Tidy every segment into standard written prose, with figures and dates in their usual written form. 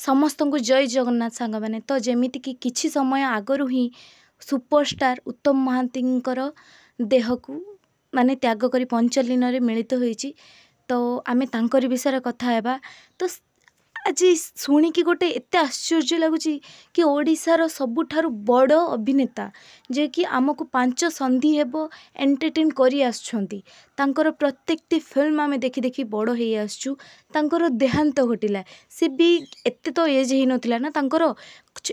ସମସ୍ତଙ୍କୁ ଜୟ ଜଗନ୍ନାଥ ସାଙ୍ଗମାନେ। ତ ଯେମିତିକି କିଛି ସମୟ ଆଗରୁ ହିଁ ସୁପରଷ୍ଟାର ଉତ୍ତମ ମହାନ୍ତିଙ୍କର ଦେହକୁ ମାନେ ତ୍ୟାଗ କରି ପଞ୍ଚଲିନରେ ମିଳିତ ହୋଇଛି। ତ ଆମେ ତାଙ୍କରି ବିଷୟରେ କଥା ହେବା। ତ ଆଜି ଶୁଣିକି ଗୋଟେ ଏତେ ଆଶ୍ଚର୍ଯ୍ୟ ଲାଗୁଛି କି ଓଡ଼ିଶାର ସବୁଠାରୁ ବଡ଼ ଅଭିନେତା, ଯିଏକି ଆମକୁ 5 ସନ୍ଧି ହେବ ଏଣ୍ଟରଟେନ୍ କରି ଆସୁଛନ୍ତି, ତାଙ୍କର ପ୍ରତ୍ୟେକଟି ଫିଲ୍ମ ଆମେ ଦେଖି ଦେଖି ବଡ଼ ହେଇ ଆସୁଛୁ, ତାଙ୍କର ଦେହାନ୍ତ ଘଟିଲା। ସେ ବି ଏତେ ତ ଏଜ୍ ହେଇନଥିଲା ନା ତାଙ୍କର,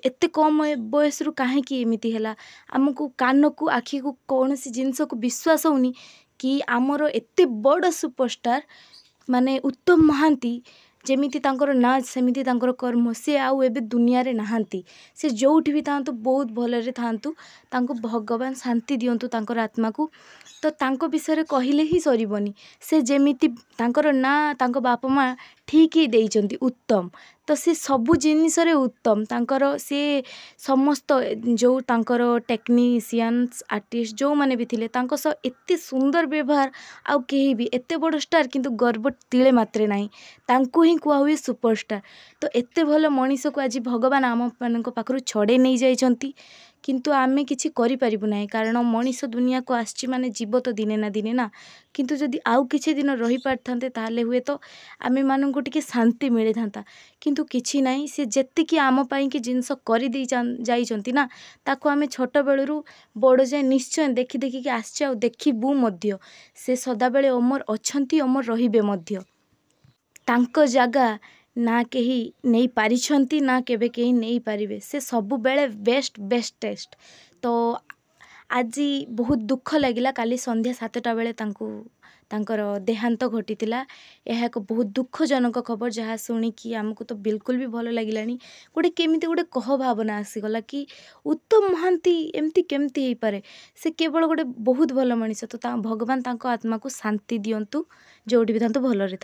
ଏତେ କମ୍ ବୟସରୁ କାହିଁକି ଏମିତି ହେଲା? ଆମକୁ କାନକୁ ଆଖିକୁ କୌଣସି ଜିନିଷକୁ ବିଶ୍ୱାସ ହେଉନି କି ଆମର ଏତେ ବଡ଼ ସୁପରଷ୍ଟାର ମାନେ ଉତ୍ତମ ମହାନ୍ତି, ଯେମିତି ତାଙ୍କର ନାଁ ସେମିତି ତାଙ୍କର କର୍ମ, ସେ ଆଉ ଏବେ ଦୁନିଆରେ ନାହାନ୍ତି। ସେ ଯେଉଁଠି ବି ଥାଆନ୍ତୁ ବହୁତ ଭଲରେ ଥାଆନ୍ତୁ, ତାଙ୍କୁ ଭଗବାନ ଶାନ୍ତି ଦିଅନ୍ତୁ ତାଙ୍କର ଆତ୍ମାକୁ। ତ ତାଙ୍କ ବିଷୟରେ କହିଲେ ହିଁ ସରିବନି। ସେ ଯେମିତି ତାଙ୍କର ନାଁ ତାଙ୍କ ବାପା ମା' ଠିକ୍ ହିଁ ଦେଇଛନ୍ତି, ଉତ୍ତମ, ତ ସେ ସବୁ ଜିନିଷରେ ଉତ୍ତମ। ତାଙ୍କର ସେ ସମସ୍ତ ଯେଉଁ ତାଙ୍କର ଟେକ୍ନିସିଆନ୍ସ, ଆର୍ଟିଷ୍ଟ ଯେଉଁମାନେ ବି ଥିଲେ, ତାଙ୍କ ସହ ଏତେ ସୁନ୍ଦର ବ୍ୟବହାର ଆଉ କେହି ବି, ଏତେ ବଡ଼ ଷ୍ଟାର୍ କିନ୍ତୁ ଗର୍ବ ତିଳେ ମାତ୍ରେ ନାହିଁ, ତାଙ୍କୁ ହିଁ କୁହା ହୁଏ ସୁପରଷ୍ଟାର। ତ ଏତେ ଭଲ ମଣିଷକୁ ଆଜି ଭଗବାନ ଆମମାନଙ୍କ ପାଖରୁ ଛଡ଼େଇ ନେଇଯାଇଛନ୍ତି, କିନ୍ତୁ ଆମେ କିଛି କରିପାରିବୁ ନାହିଁ, କାରଣ ମଣିଷ ଦୁନିଆକୁ ଆସିଛି ମାନେ ଯିବ ତ ଦିନେ ନା ଦିନେ ନା। କିନ୍ତୁ ଯଦି ଆଉ କିଛି ଦିନ ରହିପାରିଥାନ୍ତେ, ତାହେଲେ ହୁଏତ ଆମେମାନଙ୍କୁ ଟିକେ ଶାନ୍ତି ମିଳିଥାନ୍ତା। କିନ୍ତୁ କିଛି ନାହିଁ, ସେ ଯେତିକି ଆମ ପାଇଁକି ଜିନିଷ କରିଦେଇ ଯାଇଛନ୍ତି ନା, ତାକୁ ଆମେ ଛୋଟବେଳରୁ ବଡ଼ ଯାଏଁ ନିଶ୍ଚୟ ଦେଖି ଦେଖିକି ଆସିଛେ ଆଉ ଦେଖିବୁ ମଧ୍ୟ। ସେ ସଦାବେଳେ ଅମର ଅଛନ୍ତି, ଅମର ରହିବେ ମଧ୍ୟ। ତାଙ୍କ ଜାଗା ନା କେହି ନେଇପାରିଛନ୍ତି ନା କେବେ କେହି ନେଇପାରିବେ। ସେ ସବୁବେଳେ ବେଷ୍ଟ, ବେଷ୍ଟେଷ୍ଟ। ତ ଆଜି ବହୁତ ଦୁଃଖ ଲାଗିଲା, କାଲି ସନ୍ଧ୍ୟା 7ଟା ବେଳେ ତାଙ୍କୁ ତାଙ୍କର ଦେହାନ୍ତ ଘଟିଥିଲା। ଏହା ଏକ ବହୁତ ଦୁଃଖଜନକ ଖବର, ଯାହା ଶୁଣିକି ଆମକୁ ତ ବିଲକୁଲ ବି ଭଲ ଲାଗିଲାନି। ଗୋଟେ କେମିତି ଗୋଟେ କହ ଭାବନା ଆସିଗଲା କି ଉତ୍ତମ ମହାନ୍ତି ଏମିତି କେମିତି ହେଇପାରେ? ସେ କେବଳ ଗୋଟେ ବହୁତ ଭଲ ମଣିଷ। ତ ଭଗବାନ ତାଙ୍କ ଆତ୍ମାକୁ ଶାନ୍ତି ଦିଅନ୍ତୁ, ଯେଉଁଠି ବି ଥାନ୍ତୁ ଭଲରେ ଥାନ୍ତୁ।